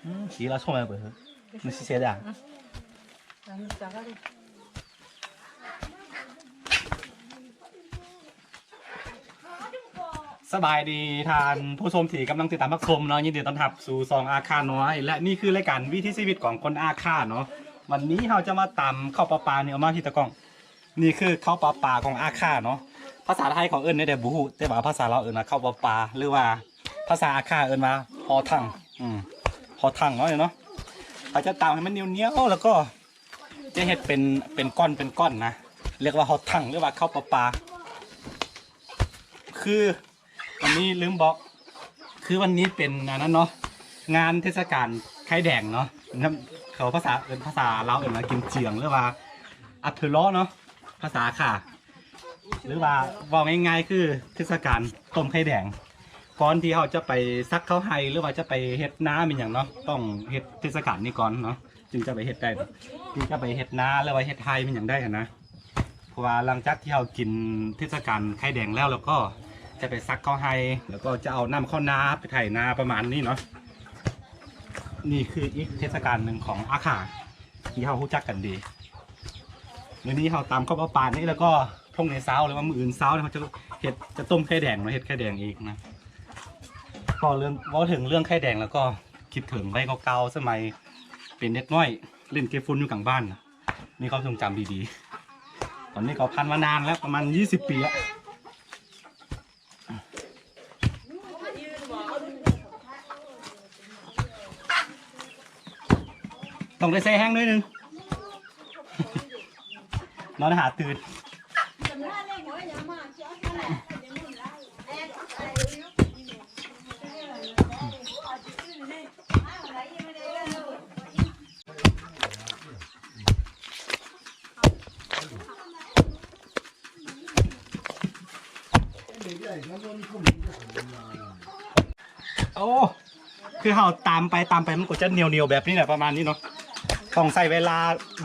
嗯，洗了出来不是？你洗洗的啊？嗯。 ສະບາຍດີທ່ານຜູ້ຊົມທີ່ກຳລັງຕິດຕາມຮັບຊົມເນາະ, ຍິນດີຕ້ອນຮັບສູ່ຊ່ອງອາຄານ້ອຍ ແລະ ນີ້ຄືລາຍການວິຖີຊີວິດຂອງຄົນອາຄາເນາະ. ວັນນີ້ເຮົາຈະມາຕຳເຂົ້າປາປານີ້ ເອົາມາທີ່ຕາກ້ອງ. ນີ້ຄືເຂົ້າປາປາຂອງອາຄາເນາະ. ພາສາໄທເຂົາເອີ້ນແນວໃດບໍ່ຮູ້ ແຕ່ວ່າພາສາລາວເອີ້ນວ່າເຂົ້າປາປາ ຫຼືວ່າພາສາອາຄາເອີ້ນວ່າຫໍທັງ. ອືມ ຫໍທັງເນາະ ເນາະ. ເຮົາຈະຕຳໃຫ້ມັນໜຽວໆ ແລ້ວກໍຈະເຮັດເປັນ ເປັນກ້ອນ ເປັນກ້ອນນະ ຮຽກວ່າຫໍທັງ ຫຼືວ່າເຂົ້າປາປາ. ຄື ອັນນີ້ລືມບອກ ຄືວັນນີ້ເປັນອັນນັ້ນເນາະ ງານເທດສະການໄຂ່ແດງເນາະ. ນຳ ເຂົາພາສາ ເອີ້ນ ພາສາລາວເອີ້ນວ່າກິນຈຽງ ຫຼືວ່າອາເພໂລເນາະ ພາສາຂ້າ ຫຼືວ່າເວົ້າງ່າຍໆ ຄືເທດສະການຕົ້ມໄຂ່ແດງ. ກ່ອນທີ່ເຮົາຈະໄປສັກເຂົ້າໄຮ່ ຫຼືວ່າຈະໄປເຮັດນາແມ່ນຫຍັງເນາະ ຕ້ອງເຮັດເທດສະການນີ້ກ່ອນເນາະ ຈຶ່ງຈະໄປເຮັດໄດ້ ຈຶ່ງຈະໄປເຮັດນາ ຫຼືວ່າເຮັດໄຮ່ແມ່ນຫຍັງໄດ້ຫັ້ນນະ. ເພາະວ່າຫຼັງຈາກທີ່ເຮົາກິນເທດສະການໄຂ່ແດງແລ້ວ ແລ້ວກໍຈະໄປສັກເຂົ້າໄຮ່ ແລ້ວກໍຈະເອົານ້ຳເຂົ້ານາໄປໄຖນາ ປະມານນີ້ເນາະ. ນີ້ຄືອີກເທດສະການໜຶ່ງຂອງອາຄາທີ່ເຮົາຮູ້ຈັກກັນດີ. ມື້ນີ້ເຮົາຕຳເຂົ້າປາປານີ້ ແລ້ວກໍພວກໃນເຊົ້າ ຫຼືວ່າມື້ອື່ນເຊົ້າເຮົາຈະເຮັດ ຈະຕົ້ມໄຂ່ແດງເນາະ ເຮັດໄຂ່ແດງອີກນະ. ເວົ້າເລື່ອງ ເວົ້າເຖິງເລື່ອງໄຂ່ແດງແລ້ວກໍຄິດເຖິງໄວເກົ່າໆ ສະໄໝເປັນເດັກນ້ອຍ ຫຼິ້ນເກມຟຸນຢູ່ກາງບ້ານນະ. ມີຄວາມຊົງຈຳດີໆ. ຕອນນີ້ກໍຜ່ານມານານແລ້ວ ປະມານຊາວປີແລ້ວ. ຕ້ອງໄດ້ໃສ່ແຮງໜ້ອຍໜຶ່ງ ນອນຫາຕື່ນ. ໂອ້ ຄືເຮົາຕຳໄປ ຕຳໄປ ມັນກໍຈະໜຽວໆ ແບບນີ້ແຫຼະ ປະມານນີ້ເນາະ. ຕ້ອງໃຊ້ເວລາ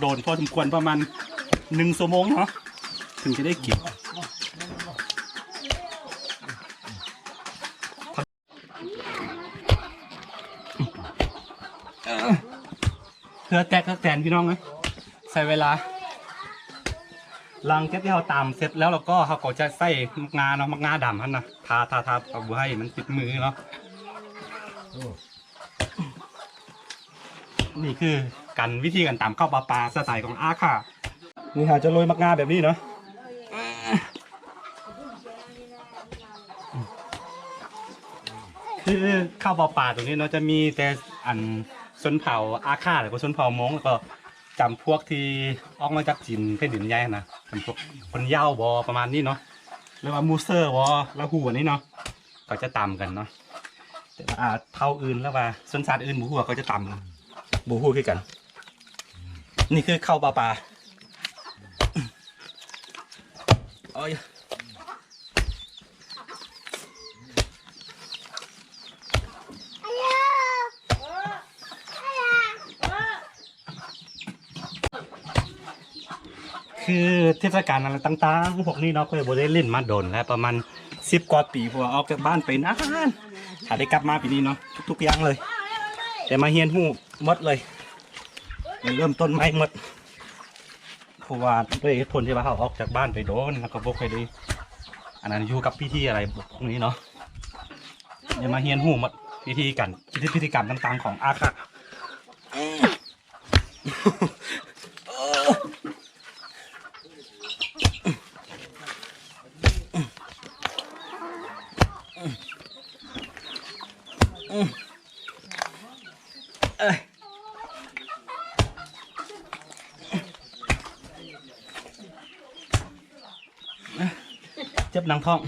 ດົນພໍສົມຄວນ ປະມານໜຶ່ງຊົ່ວໂມງເນາະ ເຖິງຈະໄດ້ກິນ. ເຫື່ອແຕກ ເຫື່ອແຕກ ພີ່ນ້ອງເອີຍ ໃຊ້ເວລາ. ຫຼັງຈາກທີ່ເຮົາຕຳເສັດແລ້ວ ແລ້ວກໍເຮົາກໍຈະໃສ່ໝາກງາເນາະ ໝາກງາດຳຫັ້ນນະ ທາ ທາ ທາ ເອົາບໍ່ໃຫ້ມັນຕິດມືເນາະ. ນີ້ຄືການ ວິທີການຕຳເຂົ້າປາປາສະໄຕຂອງອາຄາ. ນີ້ເຮົາຈະໂລຍໝາກງາແບບນີ້ເນາະ. ຄືເຂົ້າປາປາຕົວນີ້ເນາະ ຈະມີແຕ່ອັນຊົນເຜົ່າອາຄາ ແລ້ວກໍຊົນເຜົ່າມົ້ງ ແລ້ວກໍຈຳພວກທີ່ອອກມາຈາກຈີນແຜ່ນດິນໃຫຍ່ຫັ້ນນະ ຈຳພວກຄົນເຍົາບໍ ປະມານນີ້ເນາະ ຫຼືວ່າມູເຊີບໍ ລາຫູ ອັນນີ້ເນາະ ເຂົາຈະຕຳກັນເນາະ. ແຕ່ວ່າ ອ່າ ເຜົ່າອື່ນ ຫຼືວ່າຊົນຊາດອື່ນ ບໍ່ຮູ້ວ່າເຂົາຈະຕຳ ບໍ່ຮູ້ຄືກັນ. ນີ້ຄືເຂົ້າປາປາ. ໂອ້ຍ ຄືເທດສະການອັນຕ່າງໆ ພວກນີ້ເນາະ ຂ້ອຍບໍ່ໄດ້ຫຼິ້ນມາດົນແລ້ວ ປະມານສິບກວ່າປີ ເພາະວ່າອອກຈາກບ້ານໄປນານ ຖ້າໄດ້ກັບມາປີນີ້ເນາະ ທຸກໆຢ່າງເລີຍ ໄດ້ມາຮຽນຮູ້ໝົດເລີຍ ໄດ້ເລີ່ມຕົ້ນໃໝ່ໝົດ. ເພາະວ່າດ້ວຍເຫດຜົນທີ່ວ່າເຮົາອອກຈາກບ້ານໄປດົນ ແລ້ວກໍບໍ່ຄ່ອຍໄດ້ ອັນນັ້ນ ຢູ່ກັບພິທີອະໄລພວກນີ້ເນາະ ໄດ້ມາຮຽນຮູ້ໝົດ ວິທີການ ພິທີ ພິທີກຳຕ່າງໆຂອງອາຄາ. ເຈັບໜັງທ້ອງ.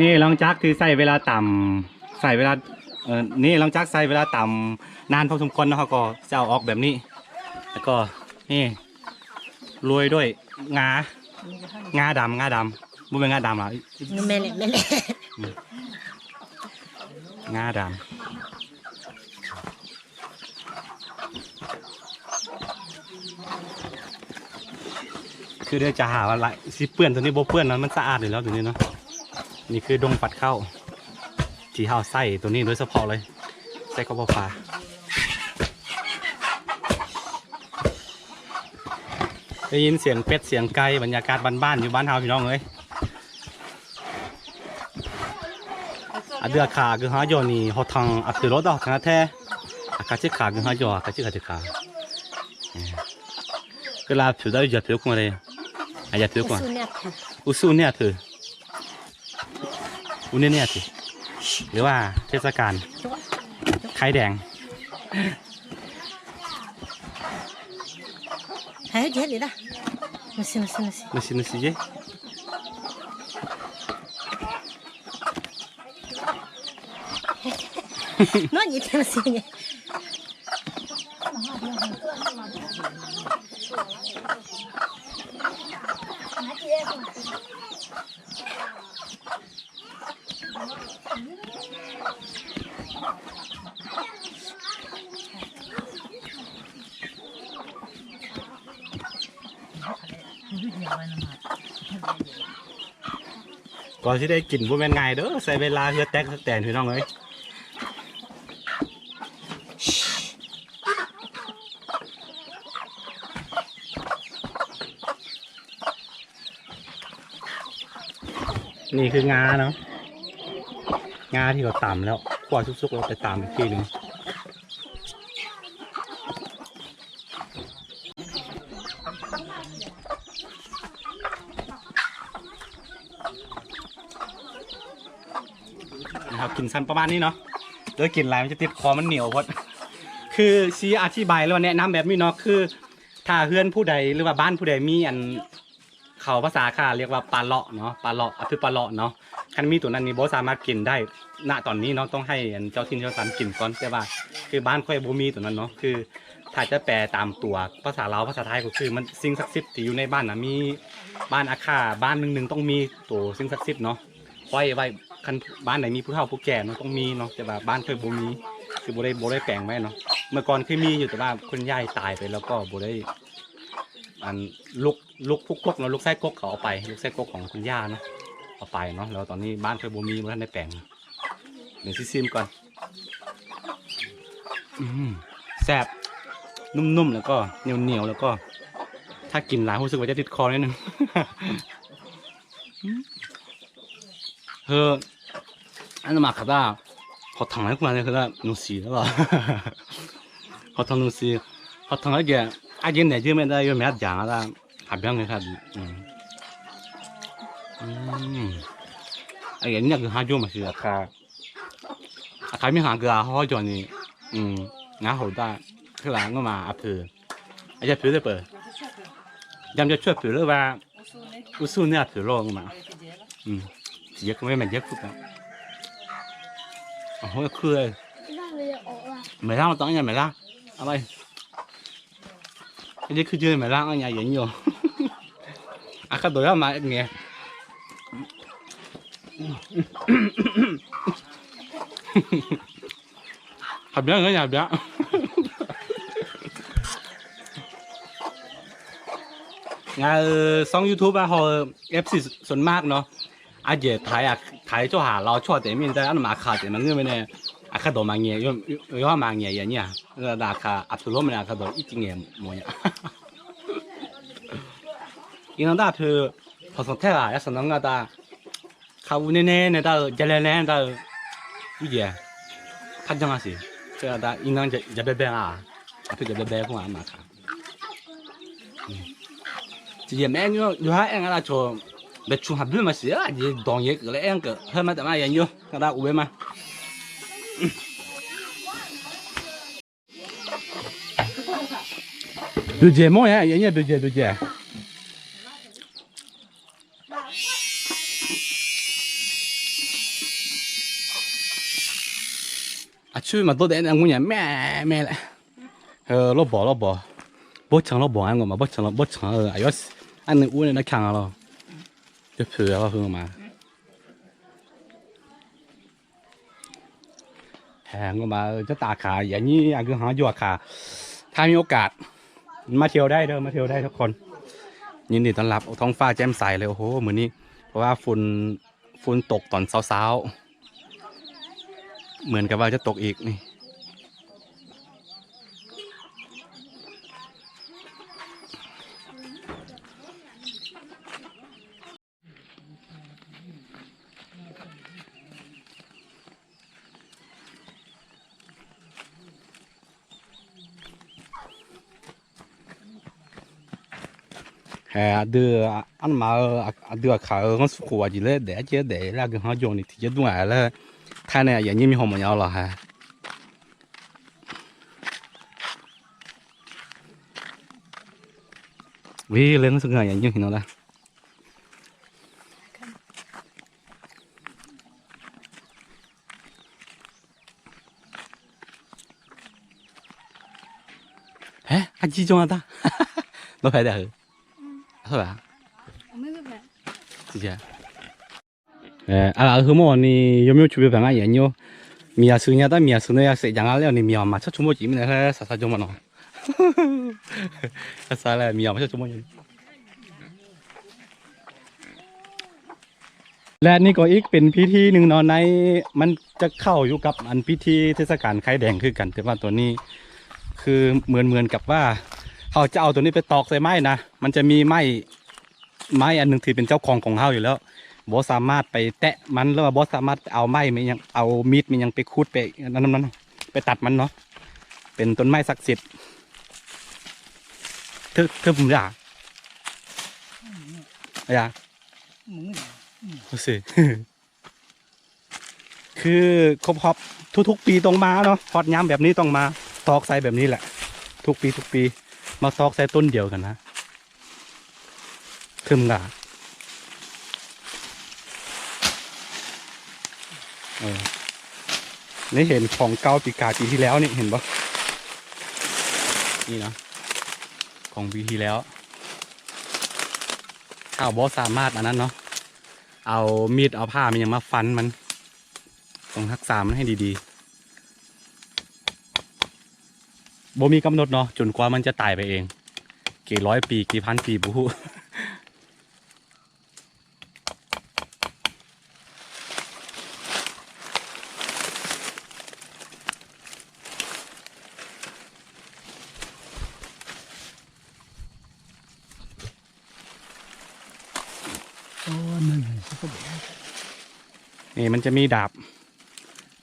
ນີ້ຫຼັງຈາກທີ່ໃຊ້ເວລາຕຳ ໃຊ້ເວລາ ເອີ ນີ້ຫຼັງຈາກໃຊ້ເວລາຕຳນານພໍສົມຄວນເນາະ ເຮົາກໍຈະເອົາອອກແບບນີ້ ແລ້ວກໍນີ້ໂລຍດ້ວຍງາ ງາດຳ ງາດຳ. ບໍ່ແມ່ນງາດຳລະ ແມ່ນແຫຼະ ແມ່ນແຫຼະ ອືມ ງາດຳ ຄືດຽວຈະຫາວ່າລະ ຊິເປື້ອນ ໂຕນີ້ບໍ່ເປື້ອນເນາະ ມັນສະອາດຢູ່ແລ້ວໂຕນີ້ເນາະ. ນີ້ຄືດົງປັດເຂົ້າ ທີ່ເຮົາໃຊ້ໂຕນີ້ໂດຍສະເພາະເລີຍ ໃສ່ເຂົ້າປາປາ. ໄດ້ຍິນສຽງເປັດສຽງໄກ່ ບັນຍາກາດບ້ານໆ ຢູ່ບ້ານເຮົາພີ່ນ້ອງເອີຍ. ອາເດືອຂາຄືຫາຢໍນີ້ ເຮົາທັງອາເຕີໂລດອອກທາງແທ້ ອາກາຊິຂາຄືຫາຢໍ ອາກາຊິຂາເດຂາ ເອີ ກະລາຜິວໄດ້ຢາເຖືກວ່າເດ ອາຢາເຖືກວ່າ ອຸຊຸເນຍເທີ ອຸຊຸເນຍເທີ ອຸເນຍເນຍເທີ ຫຼືວ່າເທດສະການໄຂ່ແດງ. はい、はい、はい、だ。のしのしのし。のしのし。何言ってんの、し。ກວ່າຊິໄດ້ກິນບໍ່ແມ່ນງ່າຍເດີ້ ໃຊ້ເວລາເຫື່ອແຕກເຫື່ອແຕນ ພີ່ນ້ອງເອີຍ. ນີ້ຄືງາເນາະ ງາທີ່ເຂົາຕຳແລ້ວ ຂົ້ວສຸກໆ ແລ້ວໄປຕຳອີກທີໜຶ່ງ. ເຮົາກິນຊ້ຳປະມານນີ້ເນາະ ເດີ ກິນຫຼາຍມັນຈະຕິດຄໍ ມັນໜຽວໂພດ. ຄືຊິອະທິບາຍ ຫຼືວ່າແນະນຳແບບນີ້ເນາະ ຄືຖ້າເຮືອນຜູ້ໃດ ຫຼືວ່າບ້ານຜູ້ໃດມີອັນ ເຂົ້າພາສາຂ້າຮຽກວ່າປາເລາະເນາະ ປາເລາະ ອາ ຄືປາເລາະເນາະ. ຄັນມີໂຕນັ້ນນີ້ບໍ່ສາມາດກິນໄດ້ ນະຕອນນີ້ເນາະ ຕ້ອງໃຫ້ອັນເຈົ້າຖິ່ນເຈົ້າຖານກິນກ່ອນ. ແຕ່ວ່າຄືບ້ານຂ້ອຍບໍ່ມີໂຕນັ້ນເນາະ ຄືຖ້າຈະແປຕາມຕົວພາສາລາວພາສາໄທ ກໍຄືມັນສິ່ງສັກສິດທີ່ຢູ່ໃນບ້ານນະ ມີບ້ານອາຂ້າ ບ້ານໜຶ່ງໆ ຕ້ອງມີໂຕສິ່ງສັກສິດເນາະ ໄວ້ ໄວ້ ຄັນບ້ານໃດມີຜູ້ເຖົ້າຜູ້ແກ່ເນາະ ຕ້ອງມີເນາະ. ແຕ່ວ່າບ້ານຂ້ອຍບໍ່ມີ ຄືບໍ່ໄດ້ ບໍ່ໄດ້ແປງໄວ້ເນາະ. ເມື່ອກ່ອນເຄີຍມີຢູ່ ແຕ່ວ່າຄຸນຍາຍຕາຍໄປແລ້ວ ກໍບໍ່ໄດ້ ອັນ ລູກ ລູກຜູ້ກົກເນາະ ລູກຊາຍກົກເຂົາເອົາໄປ ລູກຊາຍກົກຂອງຄຸນຍ່າເນາະ ເອົາໄປເນາະ. ແລ້ວຕອນນີ້ບ້ານຂ້ອຍບໍ່ມີ ບໍ່ທັນໄດ້ແປງ ດຽວຊິຊີມກ່ອນ. ອືມ ແຊບ ນຸ້ມໆ ແລ້ວກໍໜຽວໆ ແລ້ວກໍຖ້າກິນຫຼາຍຮູ້ສຶກວ່າຈະຕິດຄໍໜ້ອຍໜຶ່ງ. ເອີ あの、まあ、肩、ほったんがよくないけど、のし、だわ。ほったんのし、ほったんがいけ、あ、現代有名だ、有名あるじゃん、あら、はっぴゃくえんか、うん。うん。あ、いや、にひゃくはちじゅうまし、あか、あかみはんが、ほうじょうに、うん、なほだ、くらのまあ、あと、あ、じゃあ、プール、プール。じゃあ、じゃあ、ちょっとプールは、 ອຸຊຸເນື້ອຖືໂລງມາ ອືມ ເຢກ ແມ່ນເຢກ ໂອ້ໂຫ ຄື ແມ່ນລາວຕ້ອງຫຍັງ ແມ່ນລາວ ເອົາໄວ້ ອັນນີ້ຄືຈື່ແມ່ນລາວ ອັນນີ້ເຢັນຢູ່ ອາຄາໂດຍາມາເອັດເງ ຫາເບຍເອີຍ ຫາເບຍ ງາ ເອີ ຊ່ອງຢູທູບ ອະ ເຮົາ ເອັຟຊີ ສ່ວນມາກເນາະ ອາເຈໄທ ອາ ໄທໂທຫາລາວ ຊອດແຕ່ມີແຕ່ອັນມາຄາແຕ່ມັນເງິນໄວ້ແນ່ ອາຄາໂດມາເງຍ ໂຍ ໂຍມາເງຍ ຢ່າງເນີ້ຍ ລະດາຄາ ອັບສະໂລມ ອາຄາໂດ ອີຈິເງຍ ໂມຍະ ອີນັນດາ ເທີ ພອສອນແທ້ ອາ ຍາສະໜອງ ອາດາ ခາວແນ່ໆ ແນ່ຕາເອີ ຈະແລແນ່ຕາເອີ ອຸເຢຍ ທັດຍັງອາຊິ ເຈຕາ ອີນັງຈະ ຈະແບແບອາ ອາ ຈະແບແບ ພວກອາມາຄາ ອືມ ຈະເຢຍແມ່ນຢູ່ ຢູ່ຫາແອງອາລາໂຊ ເບຊູຫາບມາຊິ ອາ ເຢດອງເຢກ ແລະ ແອງກະ ເຮີມາແຕ່ມາ ເຢັນຢູ່ ກະດາອຸເບມາ Budget ໝົດແລ້ວ ເຍ ເຍ budget budget ອາ ຊ່ວຍມາໂຕແດນ ອາ ງຸຍ ແມ່ ແມ່ແຫຼະ ເອີ ໂລບອ ໂລບອ ບໍ່ເຖິງ ໂລບອ ອາ ງຸມາ ບໍ່ເຖິງ ບໍ່ເຖິງ ເອີ ອາ ຍອດ ອັນໜຶ່ງ ອູ້ ໃນຄັງ ອາ ລອ ຈະເສືອວ່າເພິ່ນເອົາມາ ແພງອອກມາ ເອີ ຈະຕາຂາ ຢ່າງນີ້ ອັນຄືຫາຢູ່ຂາ ຖ້າມີໂອກາດ ມາທ່ຽວໄດ້ເດີ ມາທ່ຽວໄດ້ທຸກຄົນ ຍິນດີຕ້ອນຮັບ. ໂອ້ ທ້ອງຟ້າແຈ່ມໃສເລີຍ ໂອ້ໂຫ ມື້ນີ້ ເພາະວ່າຝົນ ຝົນຕົກຕອນເຊົ້າໆ ເໝືອນກັບວ່າຈະຕົກອີກນີ້. ແຮ ເດືອ ອັນມາ ເດືອຂາວ ສະຂົວຈິເລ ແດ ເຈ ແດ ລາກ ເຮົາຢອງນີ້ ທີ່ຈະດູ ອາ ລະ ຖ້າແນ ຢ່າງນີ້ ມີຫົວໝໍຍາວລະ ຮະ ວີ ເລື່ອງສຸກຫາ ຢ່າງນີ້ ເຫັນລະ. ແຮ ອາຈີຈົງອາຕາ ໂລແພດາເຮີ ອືມ ເຮີ ອາ ເອີ ອາລາ ຄືໝໍນີ້ ໂຍມິວ ຊຸເບ ແບງ ອາ ເຢນໂຍ ມີອາຊືຍາຕາ ມີອາຊືຍາເສ ຈັ່ງອາແລ້ວນີ້ ມີອາມາຊະຊຸໂມຈິ ມີແລະ ສາສາຈົງມາເນາະ. ສາລະມີອອກມາຊົ່ວໂມງ ແລະ ນີ້ກໍອີກເປັນພິທີໜຶ່ງເນາະ ໃນ ມັນຈະເຂົ້າຢູ່ກັບອັນພິທີເທດສະການໄຂ່ແດງຄືກັນ ແຕ່ວ່າຕົວນີ້ຄືເໝືອນ ເໝືອນກັບວ່າເຮົາຈະເອົາຕົວນີ້ໄປຕອກໃສ່ໄມ້ນະ ມັນຈະມີໄມ້ ໄມ້ອັນໜຶ່ງທີ່ເປັນເຈົ້າຂອງຂອງເຮົາຢູ່ແລ້ວ ບໍ່ສາມາດໄປແຕະມັນ ຫຼືວ່າບໍ່ສາມາດເອົາໄມ້ແມ່ນຫຍັງ ເອົາມີດແມ່ນຫຍັງໄປຂູດໄປອັນນັ້ນມັນ ໄປຕັດມັນເນາະ ເປັນຕົ້ນໄມ້ສັກສິດ ຖືກ ຖືກ ຢາ ຢາ ອືມ ໂອເຄ ຄືຄົບຮອບທຸກໆປີຕ້ອງມາເນາະ ຮອດຍາມແບບນີ້ຕ້ອງມາຕອກໃສ່ແບບນີ້ແຫຼະ ທຸກປີ ທຸກປີ ມາຕອກໃສ່ຕົ້ນດຽວກັນນະ ເຖິງວ່າ ເອີ ນີ້ເຫັນຂອງເກົ່າປີກາຍປີທີ່ແລ້ວນີ້ ເຫັນບໍ່? ນີ້ເນາະ ຂອງປີທີ່ແລ້ວ ຖ້າບໍ່ສາມາດອັນນັ້ນເນາະ ເອົາມີດເອົາພ້າແມ່ນຫຍັງມາຟັນມັນ ຕ້ອງຮັກສາມັນໃຫ້ດີໆ ບໍ່ມີກຳນົດເນາະ ຈົນກວ່າມັນຈະຕາຍໄປເອງ ກີ່ຮ້ອຍປີ ກີ່ພັນປີ ບໍ່ຮູ້. ນີ້ມັນຈະມີດາບ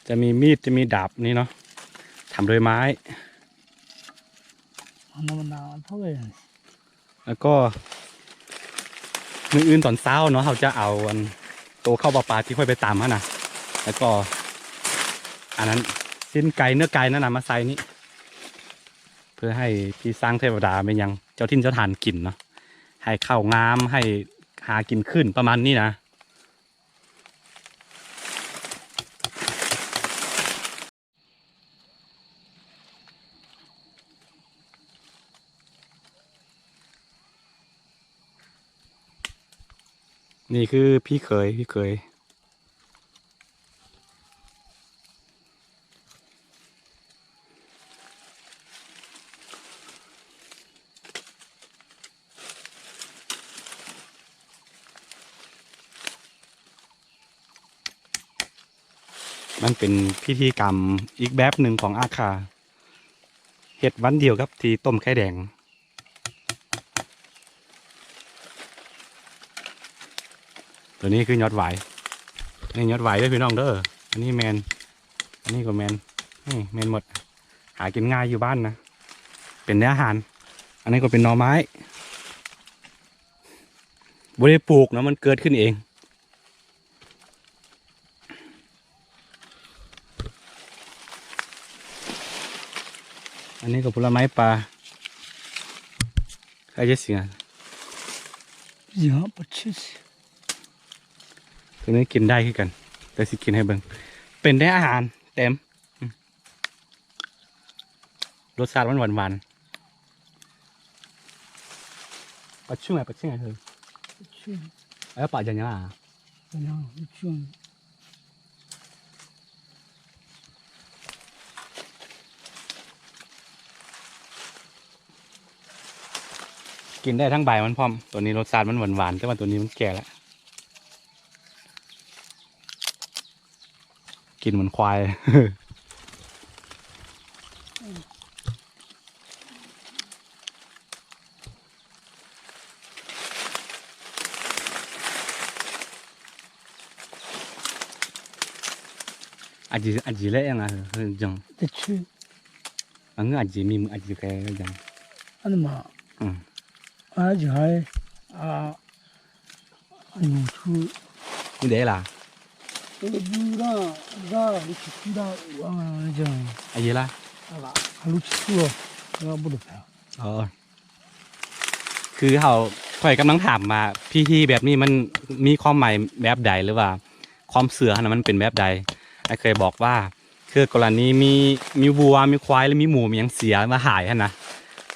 ຈະມີມີດ ຈະມີດາບນີ້ເນາະ ທຳດ້ວຍໄມ້ ແລ້ວກໍມື້ອື່ນຕອນເຊົ້າເນາະ ເຮົາຈະເອົາອັນໂຕເຂົ້າປາປາທີ່ຂ້ອຍໄປຕຳຫັ້ນນະ ແລ້ວກໍອັນນັ້ນ ຊີ້ນໄກ່ ເນື້ອໄກ່ນັ້ນນະ ມາໃສ່ນີ້ ເພື່ອໃຫ້ຜີສ້າງເທວະດາແມ່ນຫຍັງ ເຈົ້າຖິ່ນເຈົ້າຖານກິນເນາະ ໃຫ້ເຂົ້າງາມ ໃຫ້ຫາກິນຂຶ້ນ ປະມານນີ້ນະ. ນີ້ຄືພີ່ເຂີຍ ພີ່ເຂີຍ. ມັນເປັນພິທີກຳອີກແບບໜຶ່ງຂອງອາຄາ ເຮັດວັນດຽວກັບທີ່ຕົ້ມໄຂ່ແດງ. ຕົວນີ້ຄືຍອດຫວາຍ ນີ້ຍອດຫວາຍເດີພີ່ນ້ອງເດີ ອັນນີ້ແມ່ນ ອັນນີ້ກໍແມ່ນ ນີ້ແມ່ນໝົດ ຫາກິນງ່າຍຢູ່ບ້ານນະ ເປັນແນວອາຫານ. ອັນນີ້ກໍເປັນໜໍ່ໄມ້ ບໍ່ໄດ້ປູກເນາະ ມັນເກີດຂຶ້ນເອງ. ອັນນີ້ກໍຜົນລະໄມ້ປ່າ ໃກ້ຈະເສຍ ຢາ ປະຊິດ ຕົວນີ້ກິນໄດ້ຄືກັນ ແຕ່ຊິກິນໃຫ້ເບິ່ງ ເປັນໄດ້ອາຫານເຕັມ ອືມ ລົດຊາດມັນຫວານໆ ປາຊຶງ ປາຊຶງ ເອີ ປາຊຶງ. Ai apa jangan lah. Jangan, lucu. ກິນໄດ້ທັງໃບມັນພ້ອມ. ຕົວນີ້ລົດຊາດມັນຫວານໆ ແຕ່ວ່າຕົວນີ້ມັນແກ່ແລ້ວ. ກິນເໝືອນຄວາຍ. ອາຈີ ອາຈີແລະຫຍັງອະ ຫືອຈັ່ງ ຕະຊື ອັນນີ້ອາຈີມີ ອາຈີແກຍັງ ອັນນີ້ມາ ອືມ ອາຈີໄຮ ອາ ອາຢູທູ ນີ້ເດ້ລະ ເອີ ຢູລະ ລະ ລູກຊິລະ ອາ ຈັ່ງ ອາເຢລະ ອາລະ ລູກຊິລະ ລະບໍ່ໄດ້ແປ ອໍ ຄືເຮົາ ຂ້ອຍກຳລັງຖາມວ່າ ພິທີແບບນີ້ມັນມີຄວາມໝາຍແບບໃດ ຫຼືວ່າຄວາມເຊື່ອຫັ້ນນະ ມັນເປັນແບບໃດ? ອ້າຍເຄີຍບອກວ່າ ຄືກໍລະນີມີ ມີວັວ ມີຄວາຍ ຫຼືມີໝູ ມີຫຍັງເສຍ ມາຫາຍຫັ້ນນະ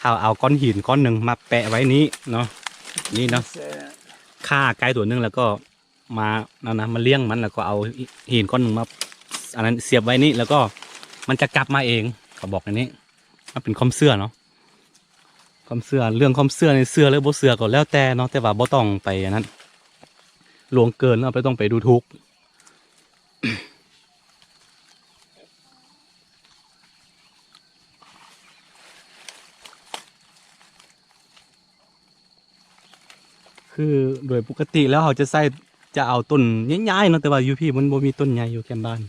ເຮົາເອົາກ້ອນຫີນກ້ອນໜຶ່ງມາແປະໄວ້ນີ້ເນາະ ນີ້ເນາະ ຂ້າໄກ່ຕົວໜຶ່ງ ແລ້ວກໍມາ ນັ້ນນະ ມາລ້ຽງມັນ ແລ້ວກໍເອົາຫີນກ້ອນໜຶ່ງມາ ອັນນັ້ນ ສຽບໄວ້ນີ້ ແລ້ວກໍມັນຈະກັບມາເອງ ເຂົາບອກອັນນີ້ ມັນເປັນຄວາມເຊື່ອເນາະ ຄວາມເຊື່ອ ເລື່ອງຄວາມເຊື່ອນີ້ ເຊື່ອຫຼືບໍ່ເຊື່ອກໍແລ້ວແຕ່ເນາະ ແຕ່ວ່າບໍ່ຕ້ອງໄປອັນນັ້ນ ລ່ວງເກີນ ເຮົາໄປ ຕ້ອງໄປດູຖູກ. ຄືໂດຍປົກກະຕິແລ້ວເຮົາຈະໃຊ້ ຈະເອົາຕົ້ນໃຫຍ່ໆເນາະ ແຕ່ວ່າຢູ່ພີ້ມັນບໍ່ມີຕົ້ນໃຫຍ່ຢູ່ແຄມບ້ານ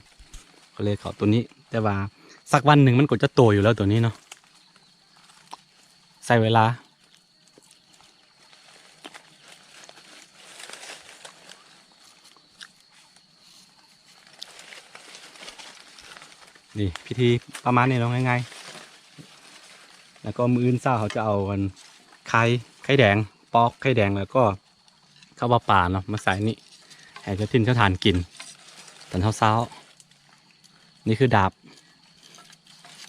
ກໍເລີຍເອົາຕົ້ນນີ້ ແຕ່ວ່າສັກວັນໜຶ່ງມັນກໍຈະໂຕຢູ່ແລ້ວໂຕນີ້ເນາະ ໃຊ້ເວລາ. ນີ້ພິທີປະມານນີ້ເນາະ ງ່າຍໆ ແລ້ວກໍມື້ອື່ນເຊົ້າເຮົາຈະເອົາອັນໄຂ່ ໄຂ່ແດງ ປອກໄຂ່ແດງ ແລ້ວກໍເຂົ້າປາປາເນາະ ມາໃສ່ນີ້ ໃຫ້ເຈົ້າຖິ່ນເຈົ້າຖານກິນຕອນເຊົ້າໆ. ນີ້ຄືດາບ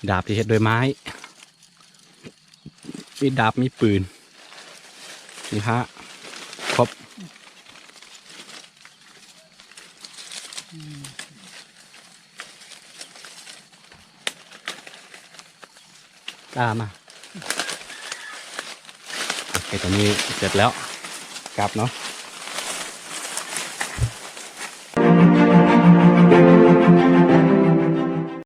ດາບທີ່ເຮັດໂດຍໄມ້ ມີດາບ ມີປືນ ມີພ້າ ຄົບ ຕາມາ ໂອເຄ ຕອນນີ້ເສັດແລ້ວ ກັບເນາະ.